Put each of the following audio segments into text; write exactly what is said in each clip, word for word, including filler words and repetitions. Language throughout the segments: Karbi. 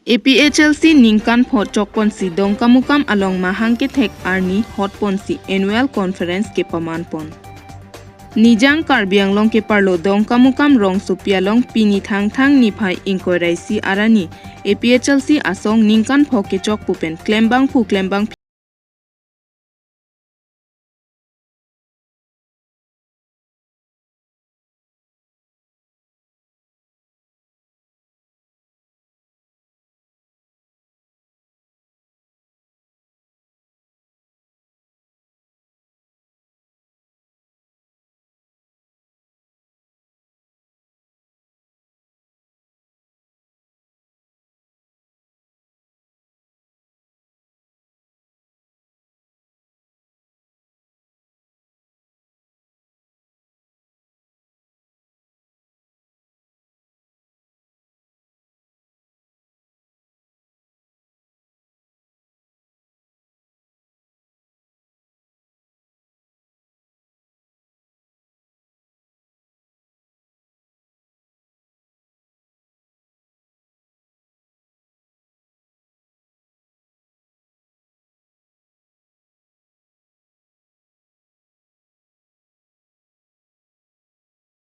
A P H L C ningkan pho chokponsi Dongkamukam along mahang kethek arni hotponsi annual conference kepamanpon. Nijang Karbi Anglong keparlo Dongkamukam rongsopi along pini Thangthang niphai ingkoi ra isi arni A P H L C asong ningkan pho kechok pu pen klembangphu klembang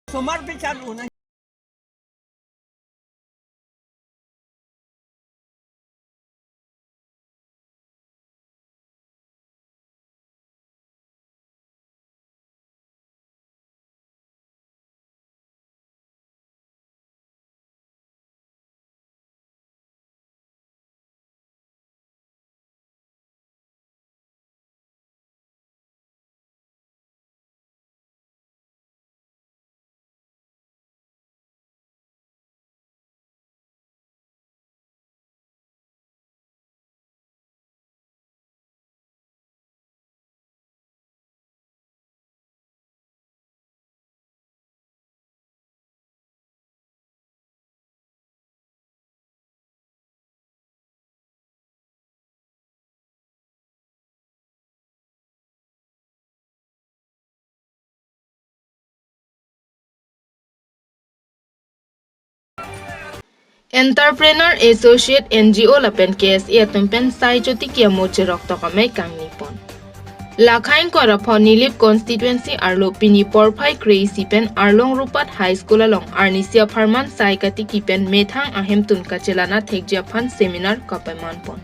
Somar bichar una. Entrepreneur Associate N G O lapen K S A atum pen sai chotiki amo cherok tok amei kangnipon. Lakhain Korapho Nilip constituency arlo pini porphai kre-isi pen Arlong Rupat High School along arnisi apharman sai katiki pen methang ahemtun kachelang-a thekji aphan seminar kapamanpon.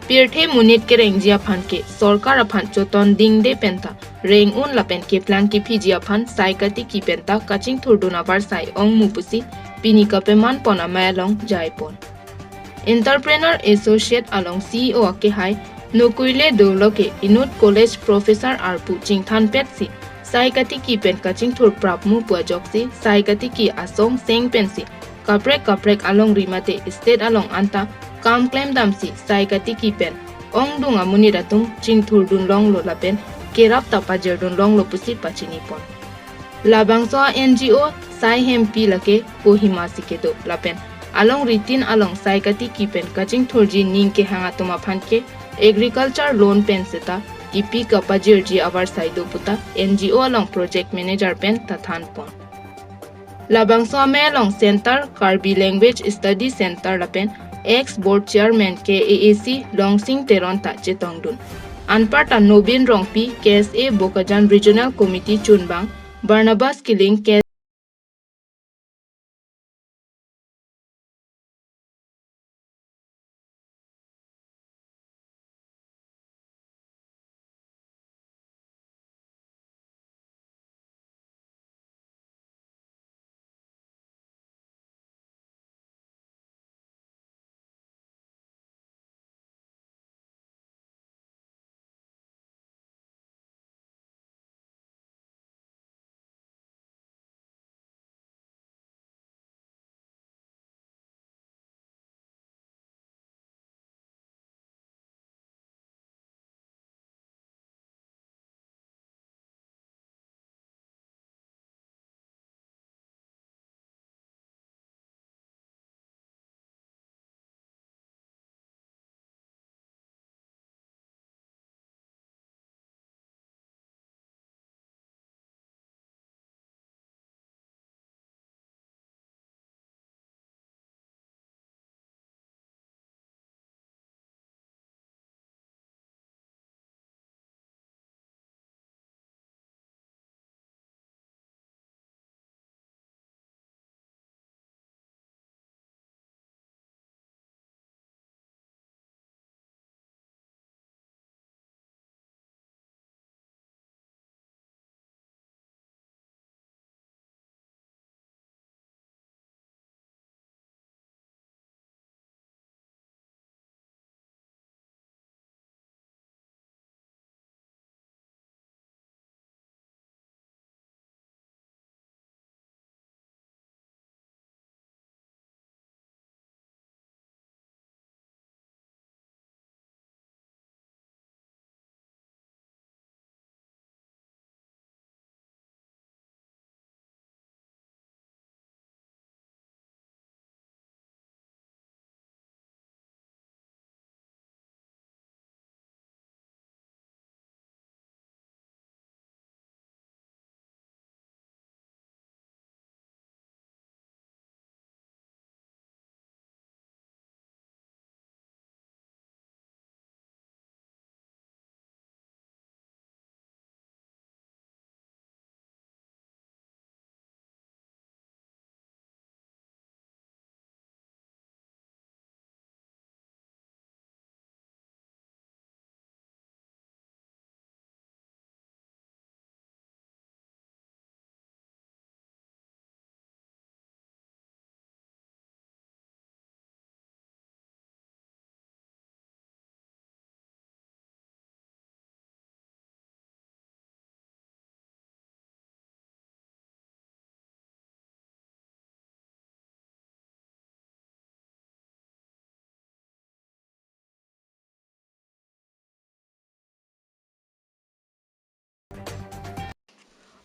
Pirthe monit kerengji aphan ke sorkar aphan choton dingde penta reng-un lapen keplang kephiji aphan sai katiki penta kachingthurdun avarsai ongmu pusi pini kapamanpon amei along jaipon. Entrepreneur Associate along C E O akehai Nokuile Dolo ke inut college professor arpu chingthanpetsi sai katiki pen kachingthur prapmu pu ajoksi sai katiki asong seng pensi kaprek kaprek alongri mate state along anta kam klemdamsi sai katiki pen ongdung amonit atum chingthurdun longlo lapen kerap ta pajirdun longlo pusi pachinipon. Labangso a N G O sai hempi lake Kohima si kedo lapen alongri tin along sai katiki pen kachingthurji ning kehang atum aphan ke agriculture loan pen seta kipi kapajirji avarsai do puta N G O along project manager pen ta thanpon. Labangso amei along Center Karbi Language Study Center lapen ex board chairman K A A C Longsing Teron ta chetongdun. Anparta Nobin Rongpi, K S A Bokajan Regional Committee chunbang, Barnabas Killing, K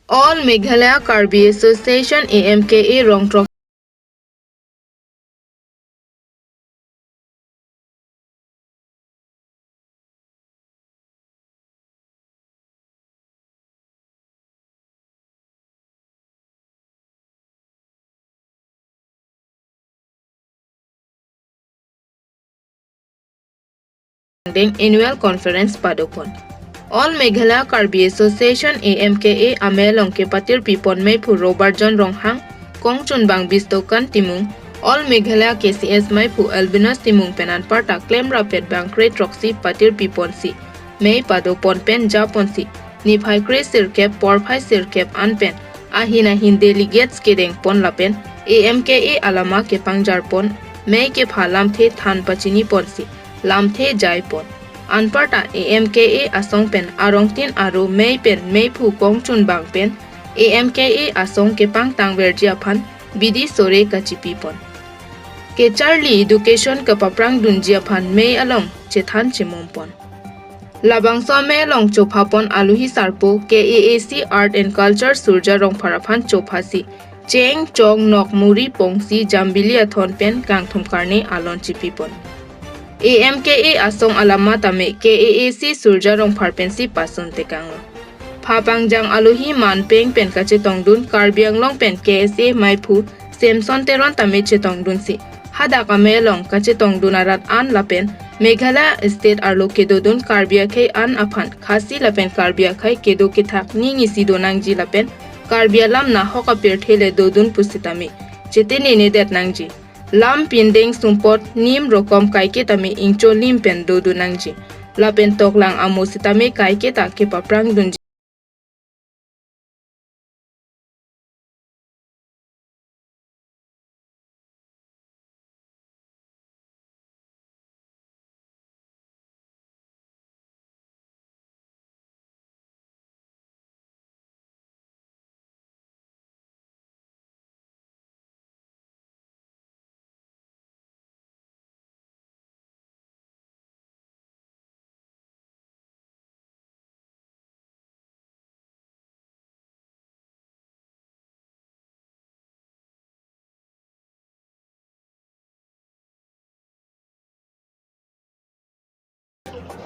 All Meghalaya Karbi Association, A M K A, rong throk Deng Annual Conference padopon. All Meghalaya Karbi Association, A M K A, amei along kepatirpipon meiphu Robert John Ronghang, kongchunbang Bistokan Timung, All Meghalaya K C S meiphu Albinus Timung pen anparta klemrap pet bangkre throksi patirpiponsi mei padopon pen japonsi niphai kre sirkep porphai sirkep an pen ahin ahin delegates kedengpon lapen A M K A alama kepangjarpon, mei kepha lamthe than pachiniponsi lamthe jaipon. Anparta A M K A asong pen arongtin aro mei pen meiphu kongchunbang pen A M K A asong kepangtangverji aphan bidi sore kachipipon. Kecharli education kapaprangdunji aphan mei along chethan chemompon. Labangso amei along chophapon alohi sarpo K A A C Art and Culture Surja Rongphar aphan chophasi cheng, chong, nok, muri, pongsi, jambili athon pen kangthum karne alon chipipon. A M K A asong alama tame K A A C Surja Rongphar pensi pasun tekanglo. Phapangjang alohi manpeng pen kachetongdun Karbi Anglong pen K S A meiphu Samson Teron tame chetongdunsi hadak amei along kachetongdun arat an lapen Meghalaya State arlo kedodun Karbi akhei an aphan Khasi lapen Karbi akhei kedo kethak ningisi donangji lapen Karbi alam nahok apirthe le dodun pusitame chetene nedet nangji. Lam pindeng sumpot nim rokom kaiketa me ingcho lim pen dodun nangji. Lapen toklang amo sitame kaiketa kepaprangdunji.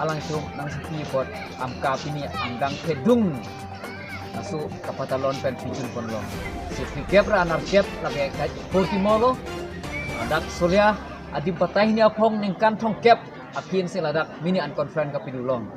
Alangtum nangsepi apot Amka pini anggang kedung laso kapatalon pen pichun ponlo. Sirkep ra nerkep lake kai porti molo. Dak Solia adim patai hini aphong ningkan thomkep apin si ladak mini unconference kapidulong.